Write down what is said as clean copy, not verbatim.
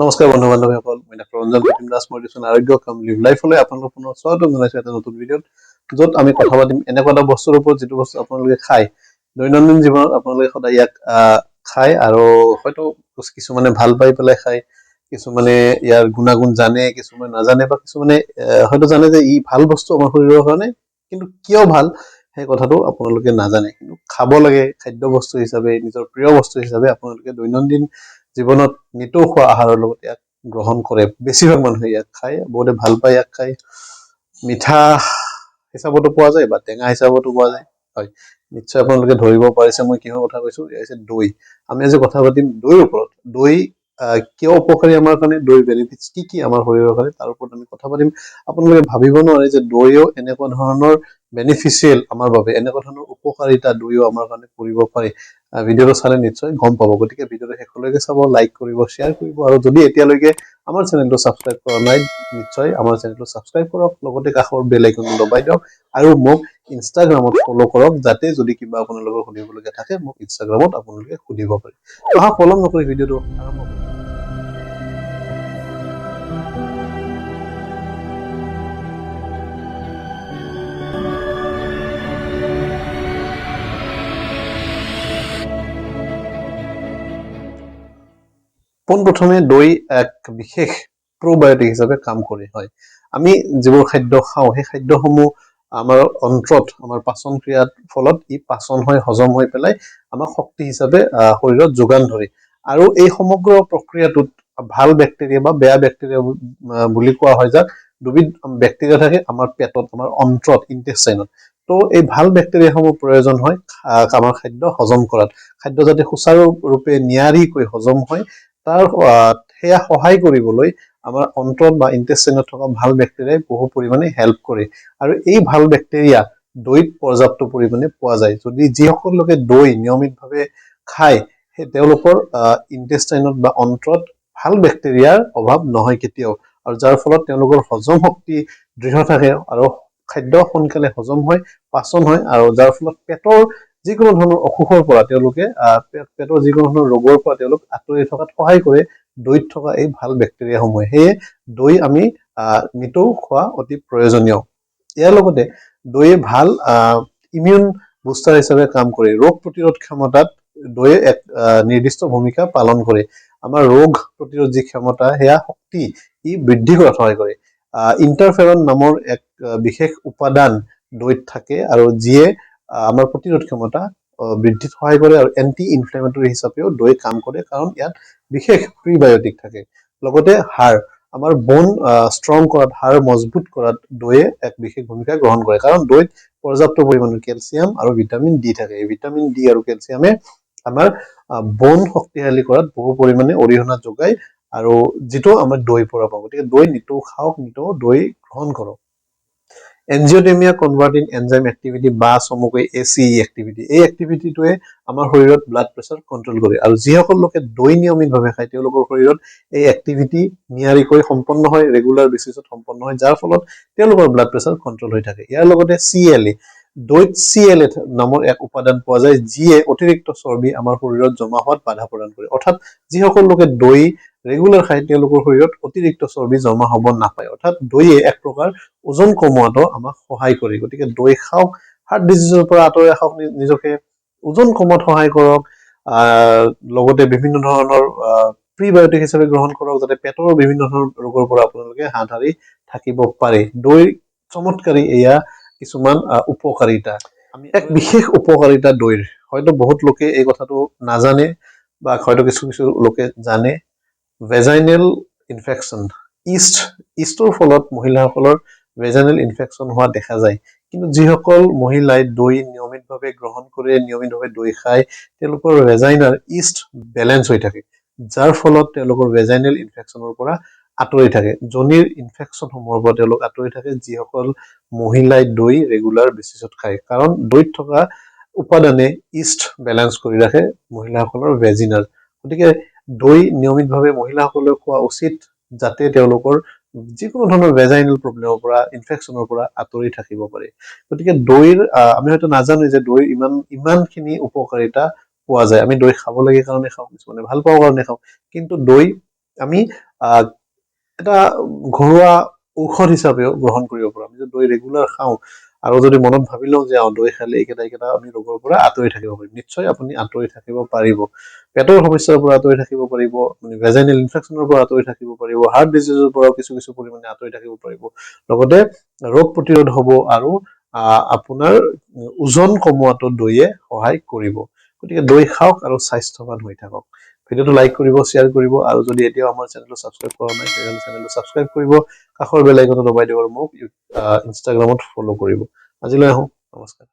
নমস্কাৰ বন্ধু বান্ধৱীসকল, মই ডাক্তৰ ৰঞ্জন প্ৰতিম দাস। মই দিছোঁ আৰোগ্য কাম লিভ লাইফলৈ আপোনালোক পুনৰ স্বাগতম জনাইছোঁ এটা নতুন ভিডিঅ'ত, য'ত আমি কথা পাতিম এনেকুৱা এটা বস্তুৰ ওপৰত, যিটো বস্তু আপোনালোকে খায় দৈনন্দিন জীৱনত। আপোনালোকে সদায় ইয়াক খায় আৰু হয়তো কিছুমানে ভাল পাই পেলাই খায়, কিছুমানে ইয়াৰ গুণাগুণ জানে, কিছুমানে নাজানে, বা কিছুমানে হয়তো জানে যে ই ভাল বস্তু আমাৰ শৰীৰৰ কাৰণে, কিন্তু কিয় ভাল সেই কথাটো আপোনালোকে নাজানে। কিন্তু খাব লাগে, খাদ্য বস্তু হিচাপে, নিজৰ প্ৰিয় বস্তু হিচাপে আপোনালোকে দৈনন্দিন জীৱনত নিতৌ খোৱা আহাৰৰ লগত ইয়াক গ্ৰহণ কৰে। বেছিভাগ মানুহে ইয়াক খায়, বহুতে ভাল পায় ইয়াক খায়। মিঠা হিচাপতো পোৱা যায় বা টেঙা হিচাপতো পোৱা যায়। হয়, নিশ্চয় আপোনালোকে ধৰিব পাৰিছে মই কিহৰ কথা কৈছো। এয়া হৈছে দৈ। আমি আজি কথা পাতিম দৈৰ ওপৰত। দৈ কিয় উপকাৰী আমাৰ কাৰণে, দৈৰ বেনিফিটছ কি কি আমাৰ শৰীৰৰ কাৰণে, তাৰ ওপৰত আমি কথা পাতিম। আপোনালোকে ভাবিব নোৱাৰে যে দৈও এনেকুৱা ধৰণৰ বেনিফিচিয়েল আমাৰ বাবে, এনেকুৱা ধৰণৰ উপকাৰিতা দৈও আমাৰ কাৰণে কৰিব পাৰে। ভিডিঅ'টো চালে নিশ্চয় গম পাব। গতিকে ভিডিঅ'টো শেষলৈকে চাব, লাইক কৰিব, শ্বেয়াৰ কৰিব আৰু যদি এতিয়ালৈকে আমাৰ চেনেলটো ছাবস্ক্ৰাইব কৰা নাই, নিশ্চয় আমাৰ চেনেলটো ছাবস্ক্ৰাইব কৰক, লগতে কাষৰ বেল আইকনটো দবাই দিয়ক আৰু মোক ইনষ্টাগ্ৰামত ফ'ল' কৰক, যাতে যদি কিবা আপোনালোকৰ সুধিবলগীয়া থাকে, মোক ইনষ্টাগ্ৰামত আপোনালোকে সুধিব পাৰে। তো আহক, পলম নকৰি ভিডিঅ'টো আৰম্ভ কৰোঁ। পোনপ্ৰথমে দৈ এক বিশেষ প্ৰ'বায়'টিক হিচাপে কাম কৰে। হয়, আমি যিবোৰ খাদ্য খাওঁ, সেই খাদ্যসমূহ আমাৰ অন্ত্ৰত, আমাৰ পাচন ক্ৰিয়াৰ ফলত ই পাচন হৈ, হজম হৈ পেলাই আমাক শক্তি হিচাপে শৰীৰত যোগান ধৰে। আৰু এই সমগ্ৰ প্ৰক্ৰিয়াটোত ভাল বেক্টেৰিয়া বা বেয়া বেক্টেৰিয়া বুলি কোৱা হয় যাক, দুবিধ বেক্টেৰিয়া থাকে আমাৰ পেটত, আমাৰ অন্ত্ৰত, ইণ্টেষ্টাইনত। তো এই ভাল বেক্টেৰিয়াসমূহ প্ৰয়োজন হয় আমাৰ খাদ্য হজম কৰাত। খাদ্য যাতে সুচাৰুৰূপে নিয়াৰিকৈ হজম হয়, তাৰ সেয়া সহায় কৰিবলৈ আমাৰ অন্ত্ৰত বা ইণ্টেষ্টাইনত থকা ভাল বেক্টেৰিয়াই বহু পৰিমাণে হেল্প কৰে। আৰু এই ভাল বেক্টেৰিয়া দৈত পৰ্যাপ্ত পৰিমাণে পোৱা যায়। যদি যিসকল লোকে দৈ নিয়মিতভাৱে খায়, সেই তেওঁলোকৰ ইণ্টেষ্টাইনত বা অন্ত্ৰত ভাল বেক্টেৰিয়াৰ অভাৱ নহয় কেতিয়াও আৰু যাৰ ফলত তেওঁলোকৰ হজম শক্তি দৃঢ় থাকে আৰু খাদ্য সোনকালে হজম হয়, পাচন হয় আৰু যাৰ ফলত পেটৰ যিকোনো ধৰণৰ অসুখৰ পৰা তেওঁলোকে পেটৰ যিকোনো ধৰণৰ ৰোগৰ পৰা তেওঁলোক আঁতৰি থকাত সহায় কৰে দৈত থকা এই ভাল বেক্টেৰিয়াসমূহে। সেয়ে দৈ আমি নিতৌ খোৱা অতি প্ৰয়োজনীয়। ইয়াৰ লগতে দৈয়ে ভাল ইমিউন বুষ্টাৰ হিচাপে কাম কৰে। ৰোগ প্ৰতিৰোধ ক্ষমতাত দৈয়ে এক নিৰ্দিষ্ট ভূমিকা পালন কৰে। আমাৰ ৰোগ প্ৰতিৰোধ যি ক্ষমতা, সেয়া শক্তি ই বৃদ্ধি কৰাত সহায় কৰে। ইণ্টাৰফেৰন নামৰ এক বিশেষ উপাদান দৈত থাকে আৰু যিয়ে আমাৰ প্ৰতিৰোধ ক্ষমতা বৃদ্ধিত সহায় কৰে আৰু এণ্টি ইনফ্লেমেটৰী হিচাপেও দৈ কাম কৰে, কাৰণ ইয়াত বিশেষ প্ৰিবায়'টিক থাকে। লগতে হাড়, আমাৰ বন ষ্ট্ৰং কৰাত, হাড় মজবুত কৰাত দৈয়ে এক বিশেষ ভূমিকা গ্ৰহণ কৰে, কাৰণ দৈত পৰ্যাপ্ত পৰিমাণৰ কেলছিয়াম আৰু ভিটামিন ডি থাকে। এই ভিটামিন ডি আৰু কেলছিয়ামে আমাৰ বন শক্তিশালী কৰাত বহু পৰিমাণে অৰিহণা যোগায় আৰু যিটো আমাৰ দৈৰ পৰা পাওঁ। গতিকে দৈ নিতৌ খাওক, নিতৌ দৈ গ্ৰহণ কৰক। এনজিঅ'টেনচিন কনভাৰ্টিং এনজাইম এক্টিভিটি বা চমুকৈ এচিই এক্টিভিটি, এই এক্টিভিটিটোৱে আমাৰ শৰীৰত ব্লাড প্ৰেছাৰ কণ্ট্ৰল কৰে। আৰু যিসকল লোকে দৈ নিয়মিতভাৱে খায়, তেওঁলোকৰ শৰীৰত এই এক্টিভিটি নিয়াৰিকৈ সম্পন্ন হয়, ৰেগুলাৰ বেচিছত সম্পন্ন হয়, যাৰ ফলত তেওঁলোকৰ ব্লাড প্ৰেছাৰ কণ্ট্ৰল হৈ থাকে। ইয়াৰ লগতে চিএলএ, দৈত চিএলএ নামৰ এক উপাদান পোৱা যায়, যিয়ে অতিৰিক্ত চৰ্বি আমাৰ শৰীৰত জমা হোৱাত বাধা প্ৰদান কৰে। অৰ্থাৎ যিসকল লোকে দৈ ৰেগুলাৰ খায়, তেওঁলোকৰ শৰীৰত অতিৰিক্ত চৰ্বি জমা হ'ব নাপায়। অৰ্থাৎ দৈয়ে এক প্ৰকাৰ ওজন কমোৱাটো আমাক সহায় কৰে। গতিকে দৈ খাওক, হাৰ্ট ডিজিজৰ পৰা আঁতৰাই ৰাখক নিজকে, ওজন কমোৱাত সহায় কৰক, লগতে বিভিন্ন ধৰণৰ প্ৰিবায়'টিক হিচাপে গ্ৰহণ কৰক, যাতে পেটৰ বিভিন্ন ধৰণৰ ৰোগৰ পৰা আপোনালোকে হাত সাৰি থাকিব পাৰে। দৈৰ চমৎকাৰী এয়া কিছুমান উপকাৰিতা। আমি এক বিশেষ উপকাৰিতা দৈৰ, হয়তো বহুত লোকে এই কথাটো নাজানে বা হয়তো কিছু কিছু লোকে জানে। ভেজাইনেল ইনফেকশ্যন, ইষ্টৰ ফলত মহিলাসকলৰ ভেজাইনেল ইনফেকশ্যন হোৱা দেখা যায়। কিন্তু যিসকল মহিলাই দৈ নিয়মিতভাৱে গ্ৰহণ কৰে, নিয়মিতভাৱে দৈ খায়, তেওঁলোকৰ ভেজাইনাৰ ইষ্ট বেলেঞ্চ হৈ থাকে, যাৰ ফলত তেওঁলোকৰ ভেজাইনেল ইনফেকশ্যনৰ পৰা আঁতৰি থাকে, যোনিৰ ইনফেকশ্যনসমূহৰ পৰা তেওঁলোক আঁতৰি থাকে, যিসকল মহিলাই দৈ ৰেগুলাৰ বেচিছত খায়। কাৰণ দৈত থকা উপাদানে ইষ্ট বেলেঞ্চ কৰি ৰাখে মহিলাসকলৰ ভেজিনাৰ। গতিকে দৈ নিয়মিতভাৱে মহিলাসকলে খোৱা উচিত, যাতে তেওঁলোকৰ যিকোনো ধৰণৰ ভেজাইনেল প্ৰব্লেমৰ পৰা, ইনফেকশ্যনৰ পৰা আঁতৰি থাকিব পাৰে। গতিকে দৈৰ আমি হয়তো নাজানো যে দৈৰ ইমানখিনি উপকাৰিতা পোৱা যায়। আমি দৈ খাব লাগে কাৰণে খাওঁ, কিছুমানে ভাল পাওঁ কাৰণে খাওঁ, কিন্তু দৈ আমি এটা ঘৰুৱা ঔষধ হিচাপেও গ্ৰহণ কৰিব পাৰোঁ। আমি যদি দৈ ৰেগুলাৰ খাওঁ আৰু যদি মনত ভাবি লওঁ যে দৈ খালে এইকেইটা এইকেইটা আমি ৰোগৰ পৰা আঁতৰি থাকিব পাৰিম, নিশ্চয় আপুনি আঁতৰি থাকিব পাৰিব। পেটৰ সমস্যাৰ পৰা আঁতৰি থাকিব পাৰিব, মানে ভেজাইনেল ইনফেকশ্যনৰ পৰা আঁতৰি থাকিব পাৰিব, হাৰ্ট ডিজিজৰ পৰাও কিছু কিছু পৰিমাণে আঁতৰি থাকিব পাৰিব। লগতে ৰোগ প্ৰতিৰোধ হ'ব আৰু আপোনাৰ ওজন কমোৱাটো দৈয়ে সহায় কৰিব। গতিকে দৈ খাওক আৰু স্বাস্থ্যৱান হৈ থাকক। ভিডিঅ'টো লাইক কৰিব, শ্বেয়াৰ কৰিব আৰু যদি এতিয়াও আমাৰ চেনেলটো ছাবস্ক্ৰাইব কৰা নাই, তেনেহ'লে চেনেলটো ছাবস্ক্ৰাইব কৰিব, কাষৰ বেল আইকনটো দবাই দিব আৰু মোক ইনষ্টাগ্ৰামত ফ'ল' কৰিব। আজিলৈ আহোঁ, নমস্কাৰ।